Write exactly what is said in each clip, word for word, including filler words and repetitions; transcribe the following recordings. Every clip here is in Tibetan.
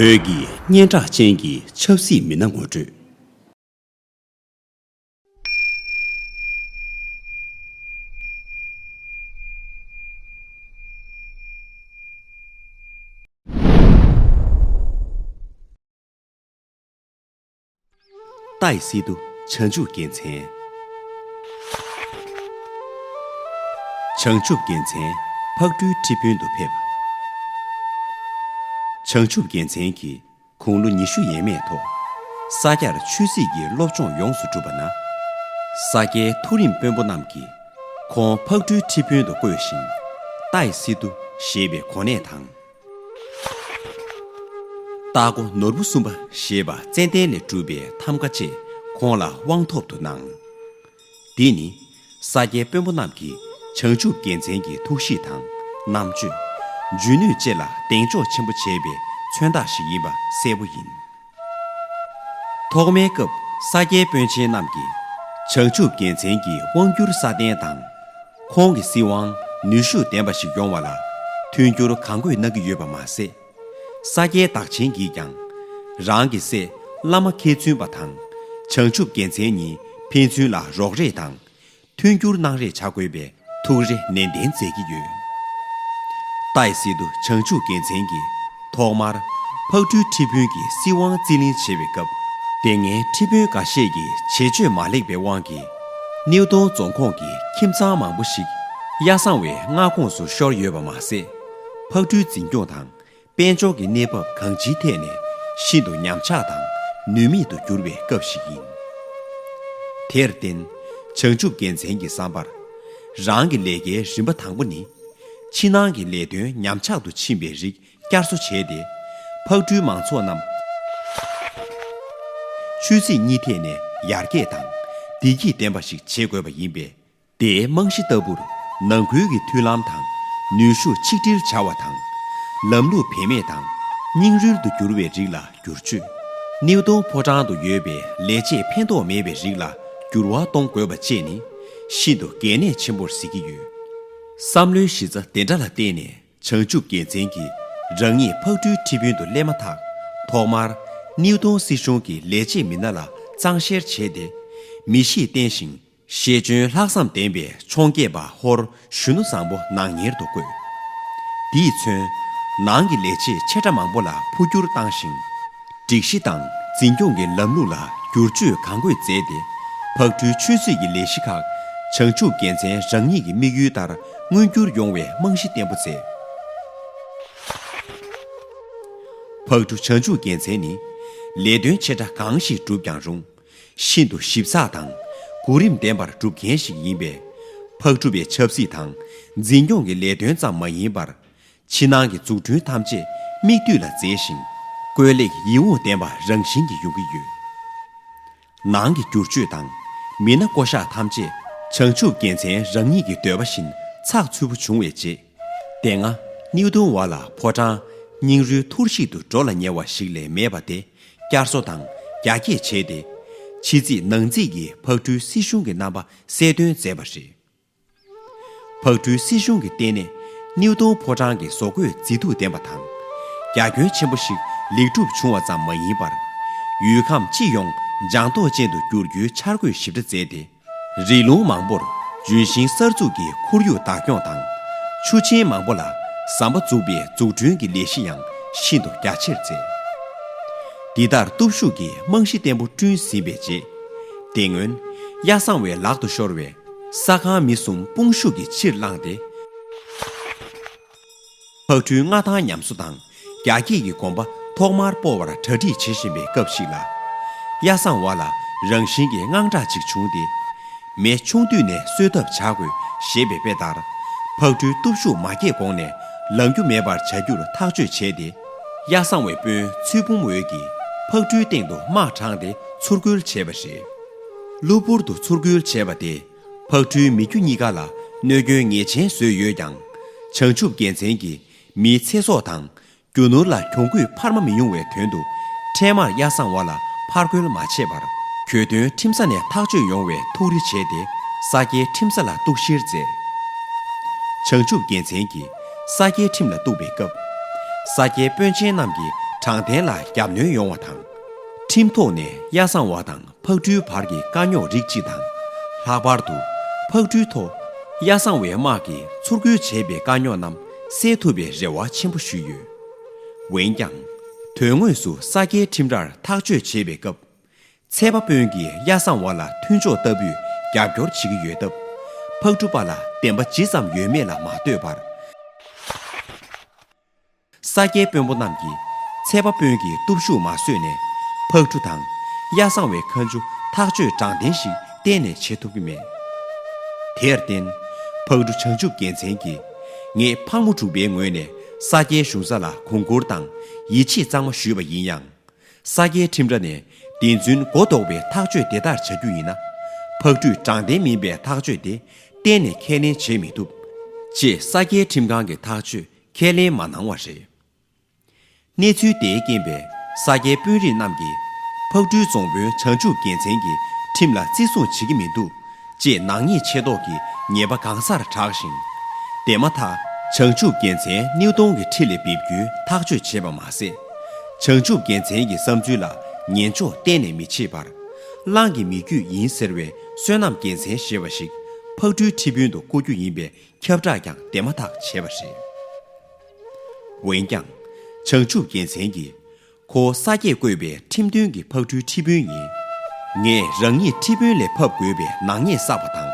བོད་ཀྱི་སྙན་གྲགས་ཅན་གྱི་ཆབ་སྲིད་མི་སྣ་ངོ་སྤྲོད། ཏཱའི་སི་ཏུ་བྱང་ཆུབ་རྒྱལ་མཚན། བྱང་ཆུབ་རྒྱལ་མཚན་ཕག་གྲུའི་ཁྲི་དཔོན་དུ་ཕེབས་པ། བྱང་ཆུབ་རྒྱལ་མཚན་གྱིས་དགུང་ལོ་ཉི་ཤུ་ཡས་མས་ཐོག་ས་སྐྱར་ཆོས་སྲིད་ཀྱི་སློབ་སྦྱོང་ཡོངས་སུ་གྲུབ་པ་ན། ས་སྐྱའི་མཐོ་རིམ་དཔོན་པོ་རྣམས་ཀྱིས་ཁོང་ཕག་གྲུའི་ཁྲི་དཔོན་དུ་བསྐོས་ཤིང་། ཏཱའི་སི་ཏུ་ཞེས་པའི་གོ་གནས་དང་། རྟ་མགོ་ནོར་བུ་གསུམ་པ་ཞེས་པ་ཙན་དན་ལས་གྲུབ་པའི་ཐམ་ག་བཅས་ཁོང་ལ་དབང་ཐོབ་ཏུ་གནང་། འདི་ནི་ས་སྐྱའི་དཔོན་པོ་རྣམས་ཀྱིས་བྱང་ཆུབ་རྒྱལ་མཚན་གྱི་ཐུགས་གཤིས་དང་རྣམ་དཔྱོད། འཇོན་ནུས་བཅས་ལ་གདེང་འཇོག་ཆེན་པོ་བྱས་པའི་མཚོན་རྟགས་ཤིག་ཡིན་པ་གསལ་པོ་ཡིན། ཐོག་མའི་སྐབས་ས་སྐྱའི་དཔོན་ཆེན་རྣམས་ཀྱིས་བྱང་ཆུབ་རྒྱལ་མཚན་གྱི་དབང་སྒྱུར་སྲ་བརྟན་དང་། ཁོང་གི་སྲིད་དབང་ནུས་ཤུགས་ལྡན་པ་ཞིག་ཡོང་བ་ལ་མཐུན་འགྱུར་གང་དགོས་གནང་གི་ཡོད་པ་མ་ཟད། ས་སྐྱའི་བདག་ཆེན་གྱིས་ཀྱང་རང་གི་སྲས་བླ་མ་མཁས་བཙུན་པ་དང་བྱང་ཆུབ་རྒྱལ་མཚན་ཉིད་ཕན་ཚུན་ལ་རོགས་རེས་དང་མཐུན་འགྱུར་གནང་རེས་བྱ་དགོས་པའི་ཐུགས་རེ་ནན་ཏན་མཛད་ཀྱི་ཡོད། ཏཱའི་སི་ཏུ་བྱང་ཆུབ་རྒྱལ་མཚན་གྱིས་ཐོག་མར་ཕག་གྲུའི་ཁྲི་དཔོན་གྱི་སྲིད་དབང་རྩིས་ལེན་བྱེད་པའི་སྐབས། དེ་སྔའི་ཁྲི་དཔོན་འགའ་ཤས་ཀྱི་བྱེད་སྤྱོད་མ་ལེགས་པའི་དབང་གིས། སྣེའུ་གདོང་རྫོང་ཁོངས་ཀྱི་ཁྱིམ་ཚང་མང་པོ་ཞིག་ཡ་གསང་བའི་མངའ་ཁོངས་སུ་ཤོར་ཡོད་པ་མ་ཟད། ཕག་གྲུའི་འཛིན་སྐྱོང་དང་། དཔལ་འབྱོར་གྱི་གནས་བབ་གང་ཅིའི་ཐད་ནས་ཤིན་ཏུ་ཉམས་ཆག་དང་ནུས་མེད་དུ་གྱུར་བའི་སྐབས་ཤིག་ཡིན། དེར་བརྟེན། བྱང་ཆུབ་རྒྱལ་མཚན་གྱི་བསམ་པར། རང་གི་ལས་ཀའི་རིམ་པ་དང་པོ་ནི། ཕྱི་ནང་གི་ལས་དོན་ཉམས་ཆག་ཏུ་ཕྱིན་པའི་རིགས་བསྐྱར་གསོ་བྱས་ཏེ། ཕག་གྲུའི་མང་ཚོགས་རྣམས་ཆོས་སྲིད་གཉིས་ཐད་ནས་ཡར་རྒྱས་དང་བདེ་སྐྱིད་ལྡན་པ་ཞིག་བྱེད་དགོས་པ་ཡིན་པས། དེའི་རྨང་གཞི་ལྟ་བུར། ནང་ཁུལ་གྱི་མཐུན་ལམ་དང་། ནུས་ཤུགས་ཆིག་སྒྲིལ་བྱ་བ་དང་། ལམ་ལུགས་བེད་མེད་དང་། རྙིང་རུལ་དུ་གྱུར་བའི་རིགས་ལ་བསྒྱུར་བཅོས། སྣེའུ་གདོང་ཕོ་བྲང་དུ་ཡོད་པའི་ལས་བྱེད་ཕན་ཐོགས་མེད་པའི་རིགས་ལ་འགྱུར་བ་གཏོང་དགོས་པ་བཅས་ནི། ཤིན་ཏུ་གལ་གནད་ཆེན་པོར་གཟིགས་ཀྱི་ཡོད། བསམ་བློའི་གཞི་རྩ་དེ་འདྲ་ལ་བརྟེན་ནས། བྱང་ཆུབ་རྒྱལ་མཚན་གྱིས་རང་ཉིད་ཕག་གྲུའི་ཁྲི་དཔོན་དུ་སླེབས་མ་ཐག། ཐོག་མར་སྣེའུ་གདོང་སྲིད་གཞུང་གི་ལས་བྱེད་མི་སྣ་ལ་གཙང་བཤེར་བྱས་ཏེ། མི་གཤིས་བརྟན་ཞིང་། ཤེས་འཇོན་ལྷག་བསམ་ལྡན་པའི་འཕྱོངས་རྒྱས་པ་ཧོར་གཞོན་ནུ་བཟང་པོ་ནག་ཉེར་དུ་བསྐོས། འདིས་མཚོན། ནང་གི་ལས་བྱེད་ཆེ་ཕྲ་མང་པོ་ལ་འཕོ་འགྱུར་བཏང་ཞིང་། སྒྲིག་གཞི་དང་འཛིན་སྐྱོང་གི་ལམ་ལུགས་ལ་བསྒྱུར་བཅོས་གང་དགོས་མཛད་དེ། ཕག་གྲུའི་ཆོས་སྲིད་ཀྱི་ལས་གཞི་ཁག་བྱང་ཆུབ་རྒྱལ་མཚན་རང་ཉིད་ཀྱི་དམིགས་ཡུལ་ལྟར་མངོན་འགྱུར་ཡོང་བའི་རྨང་གཞི་བརྟན་པོ་མཛད། ཕག་གྲུ་བྱང་ཆུབ་རྒྱལ་མཚན་ནི། ལས་དོན་ཆེ་ཕྲ་གང་ཞིག་བསྒྲུབས་ཀྱང་རུང་། ཤིན་ཏུ་ཞིབ་ཚགས་དང་གོ་རིམ་ལྡན་པར་སྒྲུབ་མཁན་ཞིག་ཡིན་པས། ཕག་གྲུ་པའི་ཆབ་སྲིད་དང་འཛིན་སྐྱོང་གི་ལས་དོན་ཙམ་མ་ཡིན་པར། ཕྱི་ནང་གི་འཛུགས་སྐྲུན་ཐམས་ཅད་མིག་ལྟོས་ལ་མཛེས་ཤིང་། བཀོད་ལེགས་ཡིད་འོང་ལྡན་པ་རང་བཞིན་གྱིས་ཡོང་གི་ཡོད། ནང་གི་བསྒྱུར་བཅོས་དང་མི་སྣ་བསྐོ་གཞག་ཐམས་ཅད་བྱང་ཆུབ་རྒྱལ་མཚན་རང་ཉིད་ཀྱི་འདོད་པ་བཞིན་ཚགས་ཚུད་པོ་བྱུང་བའི་རྗེས། དེ་སྔ་སྣེའུ་གདོང་བ་ལ་ཕོ་བྲང་རྙིང་རུལ་འཐུར་ཞིག་ཏུ་འགྲོ་ལ་ཉེ་བ་ཞིག་ལས་མེད་པ་དེ་བསྐྱར་གསོ་དང་རྒྱ་སྐྱེད་བྱས་ཏེ། ཕྱི་རྩིག་ནང་རྩིག་གི་ཕག་གྲུའི་སྲིད་གཞུང་གི་རྣམ་པ་གསལ་སྟོན་མཛད་པ་རེད། ཕག་གྲུའི་སྲིད་གཞུང་གི་ལྟེ་གནས་སྣེའུ་གདོང་ཕོ་བྲང་གི་བཟོ་བཀོད་མཛེས་སྡུག་ལྡན་པ་དང་། རྒྱ་ཁྱོན་ཆེན་པོ་ཞིག་ལེགས་གྲུབ་བྱུང་བ་ཙམ་མ་ཡིན་པར། ཡུལ་ཁམས་སྤྱི་ཡོངས་ལྗང་མདོག་ཅན་དུ་འགྱུར་རྒྱུའི་འཆར་འགོད་ཞིབ་ཕྲ་མཛད་དེ། རི་ལུང་མང་པོར་ལྗོན་ཤིང་གསར་བཙུགས་ཀྱི་ཁོར་ཡུག་བདག་སྐྱོང་དང་། ཆུ་ཆེན་མང་པོ་ལ་ཟམ་པ་འཛུགས་པའི་འཛུགས་སྐྲུན་གྱི་ལས་གཞི་ཡང་ཤིན་ཏུ་རྒྱ་ཆེར་མཛད། འདི་ལྟར་སྟོབས་ཤུགས་ཀྱི་རྨང་གཞི་བརྟན་པོ་བསྐྲུན་ཟིན་པའི་རྗེས། དེ་སྔོན་ཡ་གསང་བའི་ལག་ཏུ་ཤོར་བའི་ས་ཁང་མི་གསུམ་དཔུང་ཤུགས་ཀྱིས་ཕྱིར་བླངས་ཏེ། ཕག་གྲུའི་མངའ་ཐང་ཉམས་གསོ་དང་རྒྱ་སྐྱེད་ཀྱི་གོམ་པ་ཐོག་མར་སྤོ་བར་གྲ་སྒྲིག་བྱེད་བཞིན་པའི་སྐབས་ཤིག་ལ། ཡ་གསང་བ་ལ་རང་བཞིན་གྱིས་དངངས་སྐྲག་ཅིག་བྱུང་སྟེ། མེ་ཆུང་དུས་ནས་གསོད་ཐབས་བྱ་དགོས་ཞེས་པའི་དཔེ་ལྟར། ཕག་གྲུའི་སྟོབས་ཤུགས་མ་སྐྱེས་གོང་ནས་ལང་རྒྱུ་མེད་པར་བྱ་རྒྱུར་ཐག་གཅོད་བྱས་ཏེ། ཡ་གསང་བའི་དཔོན་ཚུལ་འབུམ་འོད་ཀྱིས་ཕག་གྲུའི་སྟེང་དུ་དམག་དྲངས་ཏེ་ཚུར་རྒོལ་བྱས་པ་རེད། གློ་བུར་དུ་ཚུར་རྒོལ་བྱས་པ་དེས་ཕག་གྲུའི་མི་རྒྱུ་གཉིས་ཀ་ལ་གནོད་སྐྱོན་ངེས་ཅན་བཟོས་ཡོད་ཀྱང་། བྱང་ཆུབ་རྒྱལ་མཚན་གྱིས་མིའི་ཚེ་སྲོག་དང་། རྒྱུ་ནོར་ལ་གྱོང་གུད་འཕར་མ་མི་ཡོང་བའི་དོན་དུ། འཕྲལ་མར་ཡ་གསང་བ་ལ་ཕར་རྒོལ་མ་བྱས་པར། གྱོད་དོན་ཁྲིམས་ས་ནས་ཐག་གཅོད་ཡོང་བའི་ཐུགས་རེ་བྱས་ཏེ། ས་སྐྱའི་ཁྲིམས་ས་ལ་གཏུག་བཤེར་མཛད། བྱང་ཆུབ་རྒྱལ་མཚན་གྱིས་ས་སྐྱའི་ཁྲིམས་ལ་གཏུག་པའི་སྐབས། ས་སྐྱའི་དཔོན་ཆེན་རྣམས་ཀྱིས་ དྲང་བདེན་ལ་རྒྱབ་གནོན་ཡོང་བ་དང་། ཁྲིམས་ཐོག་ནས་གཡའ་བཟང་བ་དང་ཕག་གྲུའི་བར་གྱི་དཀའ་རྙོག་རིགས་གཅིག་དང་། ལྷག་པར་དུ་ཕག་གྲུའི་ཐོག་གཡའ་བཟང་བའི་དམག་གིས་ཚུར་རྒོལ་བྱས་པའི་དཀའ་རྙོག་རྣམས་སེལ་ཐུབ་པའི་རེ་བ་ཆེན་པོ་ཞུས་ཡོད། འོན་ཀྱང་། དོན་དངོས་སུ་ས་སྐྱའི་ཁྲིམས་རར་ཐག་གཅོད་བྱེད་པའི་སྐབས། ཚད་པ་དཔོན་གྱིས་གཡའ་བཟང་བ་ལ་མཐུན་ཕྱོགས་ལྟ་བུའི་རྒྱབ་སྐྱོར་བྱེད་ཀྱི་ཡོད་སྟབས། ཕག་གྲུ་པ་ལ་བདེན་པ་ཇི་ཙམ་ཡོད་མེད་ལ་མ་ལྟོས་པར། ས་སྐྱའི་དཔོན་པོ་རྣམས་ཀྱིས་ཚད་པ་དཔོན་གྱི་སྟོབས་ཤུགས་མ་བཟོད་ནས། ཕག་གྲུ་དང་གཡའ་བཟང་བའི་ཁ་མཆུ་ཐག་གཅོད་དྲང་བདེན་ཞིག་གཏན་ནས་བྱེད་ཐུབ་ཀྱི་མེད། དེར་བརྟེན། ཕག་གྲུ་བྱང་ཆུབ་རྒྱལ་མཚན་གྱིས། ངེད་ཕག་མོ་འབྲུག་པའི་ངོས་ནས་ས་སྐྱའི་གཞུང་ས་ལ་གོང་བཀུར་དང་ཡིད་ཆེས་གཙང་མ་ཞུས་པ་ཡིན་ཡང་། ས་སྐྱའི་ཁྲིམས་ར་ནས་བདེན་རྫུན་མགོ་འདོགས་པའི་ཐག་གཅོད་དེ་ལྟར་བྱ་རྒྱུ་ཡིན་ན། ཕག་གྲུས་དྲང་བདེན་མིན་པའི་ཐག་གཅོད་དེ་གཏན་ནས་ཁས་ལེན་བྱེད་མི་ཐུབ། ཅེས་ས་སྐྱའི་ཁྲིམས་ཁང་གི་ཐག་གཅོད་ཁས་ལེན་མ་གནང་བ་རེད། གནས་ཚུལ་དེའི་རྐྱེན་པས་ས་སྐྱའི་དཔོན་རིགས་རྣམས་ཀྱིས་ཕག་གྲུའི་རྫོང་དཔོན་བྱང་ཆུབ་རྒྱལ་མཚན་གྱིས་ཁྲིམས་ལ་བརྩི་སྲུང་བྱེད་ཀྱི་མི་འདུག་ཅེས་ནག་ཉེས་ཆེ་མདོག་གིས་ཉེས་པ་གང་སར་བསྒྲགས་ཤིང་། དེ་མ་ཐག་བྱང་ཆུབ་རྒྱལ་མཚན་སྣེའུ་གདོང་གི་ཁྲི་ལས་འབེབས་རྒྱུའི་ཐག་གཅོད་བྱས་པ་མ་ཟད། བྱང་ཆུབ་རྒྱལ་མཚན་གྱི་བསམ་ཚུལ་ལ་ཉན་འཇོག་གཏན་ནས་མི་བྱེད་པར། གླང་གི་མིག་རྒྱུད་ཡིན་ཟེར་བའི་བསོད་ནམས་རྒྱལ་མཚན་ཞེས་པ་ཞིག་ཕག་གྲུའི་ཁྲི་དཔོན་དུ་བསྐོ་རྒྱུ་ཡིན་པའི་ཁྱབ་བསྒྲགས་ཀྱང་དེ་མ་ཐག་བྱས་པ་རེད། འོན་ཀྱང་། བྱང་ཆུབ་རྒྱལ་མཚན་གྱིས། ཁོ་ས་སྐྱས་བསྐོས་པའི་ཁྲིམས་མཐུན་གྱི་ཕག་གྲུའི་ཁྲི་དཔོན་ཡིན། ངས་རང་ཉིད་ཁྲི་དཔོན་ལས་ཕབ་དགོས་པའི་ནག་ཉེས་བསགས་པ་དང་།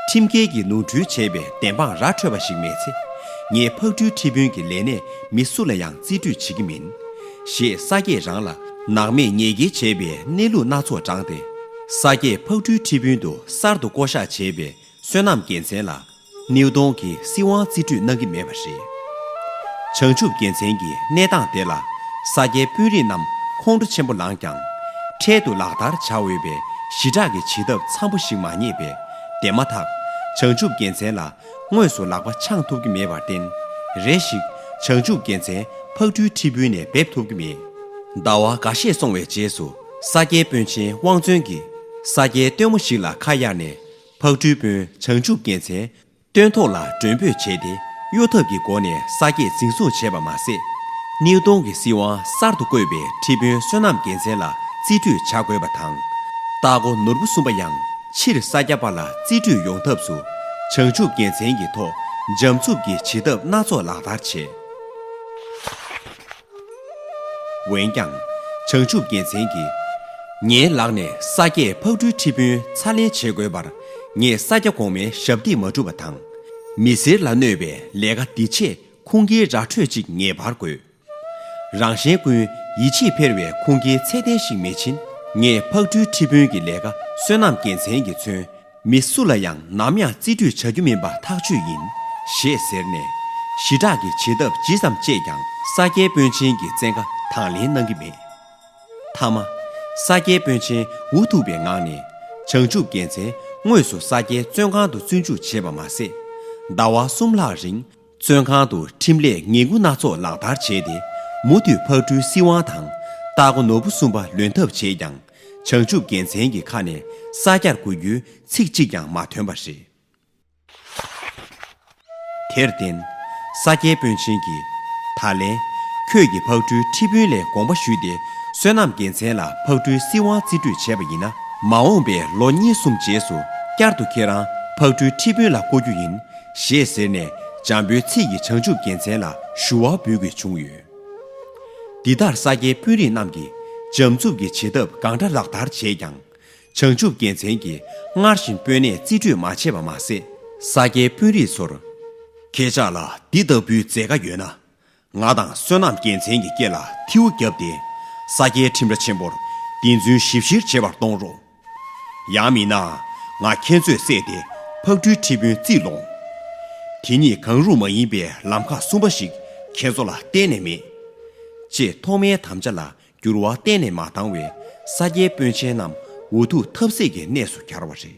ཁྲིམས་འགལ་གྱི་ནོར་འཁྲུལ་བྱས་པའི་བདེན་དཔང་ར་འཕྲོད་པ་ཞིག་མེད་ཚེ། ངས་ཕག་གྲུའི་ཁྲི་དཔོན་གྱི་ལས་གནས་མི་སུ་ལ་ཡང་རྩིས་སྤྲོད་བྱེད་ཀྱི་མིན། ཞེས་ས་སྐྱས་རང་ལ་ནག་མེད་ཉེས་འགེལ་བྱས་པའི་གནས་ལུགས་སྣ་ཚོགས་བགྲངས་ཏེ། ས་སྐྱས་ཕག་གྲུའི་ཁྲི་དཔོན་དུ་གསར་དུ་བསྐོ་གཞག་བྱས་པའི། བསོད་ནམས་རྒྱལ་མཚན་ལ་སྣེའུ་གདོང་གི་སྲིད་དབང་རྩིས་སྤྲོད་གནང་གི་མེད་པ་རེད། བྱང་ཆུབ་རྒྱལ་མཚན་གྱིས་གནས་སྟངས་དེ་ལ་ས་སྐྱའི་དཔོན་རིགས་རྣམས་ཁོང་ཁྲོ་ཆེན་པོ་ལངས་ཀྱང་། འཕྲལ་དུ་ལག་བསྟར་བྱ་འོས་པའི་ཞི་དྲག་གི་བྱེད་ཐབས་འཚམ་པོ་ཞིག་མ་རྙེད་པས། དེ་མ་ཐག་བྱང་ཆུབ་རྒྱལ་མཚན་ལ་དངོས་སུ་ལག་པ་འཆང་ཐུབ་ཀྱི་མེད་པར་བརྟེན། རེ་ཞིག་བྱང་ཆུབ་རྒྱལ་མཚན་ཕག་གྲུའི་ཁྲི་དཔོན་ནས་འབེབས་ཐུབ་ཀྱི་མེད། ཟླ་བ་འགའ་ཤས་སོང་བའི་རྗེས་སུ་ས་སྐྱའི་དཔོན་ཆེན་དབང་བཙོན་གྱིས་ས་སྐྱའི་སྟོན་མོ་ཞིག་ལ་ཁ་གཡར་ནས། ཕག་གྲུའི་དཔོན་བྱང་ཆུབ་རྒྱལ་མཚན་སྟོན་ཐོག་ལ་མགྲོན་འབོད་བྱས་ཏེ། གཡོ་ཐབས་ཀྱི་སྒོ་ནས་ས་སྐྱས་འཛིན་བཟུང་བྱས་པ་མ་ཟད། སྣེའུ་གདོང་གི་སྲིད་དབང་གསར་དུ་བསྐོས་པའི་ཁྲི་དཔོན་བསོད་ནམས་རྒྱལ་མཚན་ལ་རྩིས་སྤྲོད་བྱ་དགོས་པ་དང་། སྟག་མགོ་ནོར་བུ་གསུམ་པ་ཡང་ཕྱིར་ས་སྐྱ་པ་ལ་རྩིས་སྤྲོད་ཡོང་ཐབས་སུ། བྱང་ཆུབ་རྒྱལ་མཚན་གྱི་ཐོག་འཇམ་རྩུབ་ཀྱི་བྱེད་ཐབས་སྣ་ཚོགས་ལག་བསྟར་བྱས། འོན་ཀྱང་། བྱང་ཆུབ་རྒྱལ་མཚན་གྱིས། ངའི་ལག་ནས་ས་སྐྱས་ཕག་གྲུའི་ཁྲི་དཔོན་ཚ་ལེན་བྱེད་དགོས་པར། ངས་ས་སྐྱ་གོང་མའི་ཞབས་འདེགས་མ་བསྒྲུབས་པ་དང་། མི་སེར་ལ་གནོད་པའི་ལས་ཀ་འདི་ཆེད་ཁུངས་སྐྱེལ་ར་འཕྲོད་ཅིག་ངེས་པར་དགོས། རང་གཞན་ཀུན་ཡིད་ཆེས་འཕེར་བའི་ཁུངས་སྐྱེལ་ཚད་ལྡན་ཞིག་མེད་ཕྱིན། ངས་ཕག་གྲུའི་ཁྲི་དཔོན་གྱི་ལས་ཀ་བསོད་ནམས་རྒྱལ་མཚན་གྱིས་མཚོན། མི་སུ་ལ་ཡང་ནམ་ཡང་རྩིས་སྤྲོད་བྱ་རྒྱུ་མིན་པ་ཐག་ཆོད་ཡིན། ཞེས་ཟེར་ནས། ཞི་དྲག་གི་བྱེད་ཐབས་ཇི་ཙམ་སྤྱད་ཀྱང་ས་སྐྱའི་དཔོན་ཆེན་གྱི་བཙན་བཀའ་དང་ལེན་གནང་གི་མེད། མཐའ་མ། ས་སྐྱའི་དཔོན་ཆེན་འུ་ཐུག་པའི་ངང་ནས། བྱང་ཆུབ་རྒྱལ་མཚན་དངོས་སུ་ས་སྐྱའི་བཙོན་ཁང་དུ་བཙོན་འཇུག་བྱས་པ་མ་ཟད། ཟླ་བ་གསུམ་ལྷག་རིང་། བཙོན་ཁང་དུ་ཁྲིམས་ལས་ངན་སྐུལ་སྣ་ཚོགས་ལག་བསྟར་བྱས་ཏེ། མུ་མཐུད་ཕག་གྲུའི་སྲིད་དབང་དང་། སྟག་མགོ་ནོར་བུ་གསུམ་པ་ལོན་ཐབས་བྱས་ཀྱང་། བྱང་ཆུབ་རྒྱལ་མཚན་གྱི་ཁ་ནས་ས་སྐྱར་འགོད་རྒྱུའི་ཚིག་གཅིག་ཀྱང་མ་ཐོན་པ་རེད། དེར་བརྟེན། ས་སྐྱའི་དཔོན་ཆེན་གྱིས། ད་ལན། ཁྱོད་ཀྱིས་ཕག་གྲུའི་ཁྲི་དཔོན་ལས་དགོངས་པ་ཞུས་ཏེ། བསོད་ནམས་རྒྱལ་མཚན་ལ་ཕག་གྲུའི་སྲིད་དབང་རྩིས་སྤྲོད་བྱས་པ་ཡིན་ན། མ་འོངས་པའི་ལོ་གཉིས་གསུམ་རྗེས་སུ་བསྐྱར་དུ་ཁྱེད་རང་ཕག་གྲུའི་ཁྲི་དཔོན་ལ་བསྐོ་རྒྱུ་ཡིན། ཞེས་ཟེར་ནས་འཇམ་པོའི་ཚིག་གིས་བྱང་ཆུབ་རྒྱལ་མཚན་ལ་ཞུ་བ་འབུལ་དགོས་བྱུང་ཡོད། འདི་ལྟར་ས་སྐྱའི་དཔོན་རིགས་རྣམས་ཀྱིས་འཇམ་རྩུབ་ཀྱི་བྱེད་ཐབས་གང་འདྲ་ལག་བསྟར་བྱས་ཀྱང་། བྱང་ཆུབ་རྒྱལ་མཚན་གྱིས་སྔར་བཞིན་དཔོན་གནས་རྩིས་སྤྲོད་མ་བྱས་པ་མ་ཟད། ས་སྐྱའི་དཔོན་རིགས་ཚོར། ཁྱེད་ཅག་ལ་འདི་ལྟ་བུའི་མཛད་དཀའ་ཡོད་ན། ང་དང་བསོད་ནམས་རྒྱལ་མཚན་གྱི་སྐེ་ལ་ཐེའུ་བརྒྱབ་སྟེ། ས་སྐྱའི་ཁྲིམས་ར་ཆེན་པོར་བདེན་རྫུན་ཞིབ་བཤེར་བྱེད་པར་གཏོང་རོགས། ཡང་མིན་ན། ང་ཁྱེད་ཚོས་བསད་དེ་ཕག་གྲུའི་ཁྲི་དཔོན་རྩིས་ལོངས། དེ་ཉིད་གང་རུང་མ་ཡིན་པའི་ལམ་ཁ་གསུམ་པ་ཞིག་ཁྱེད་ཚོ་ལ་གཏན་ནས་མེད། ཅེས་ཐོག་མའི་དམ་བཅའ་ལ་འགྱུར་བ་གཏན་ནས་མ་བཏང་བས། ས་སྐྱའི་དཔོན་ཆེན་རྣམས་འུ་ཐུག་ཐབས་ཟད་ཀྱི་གནས་སུ་གྱར་བ་རེད།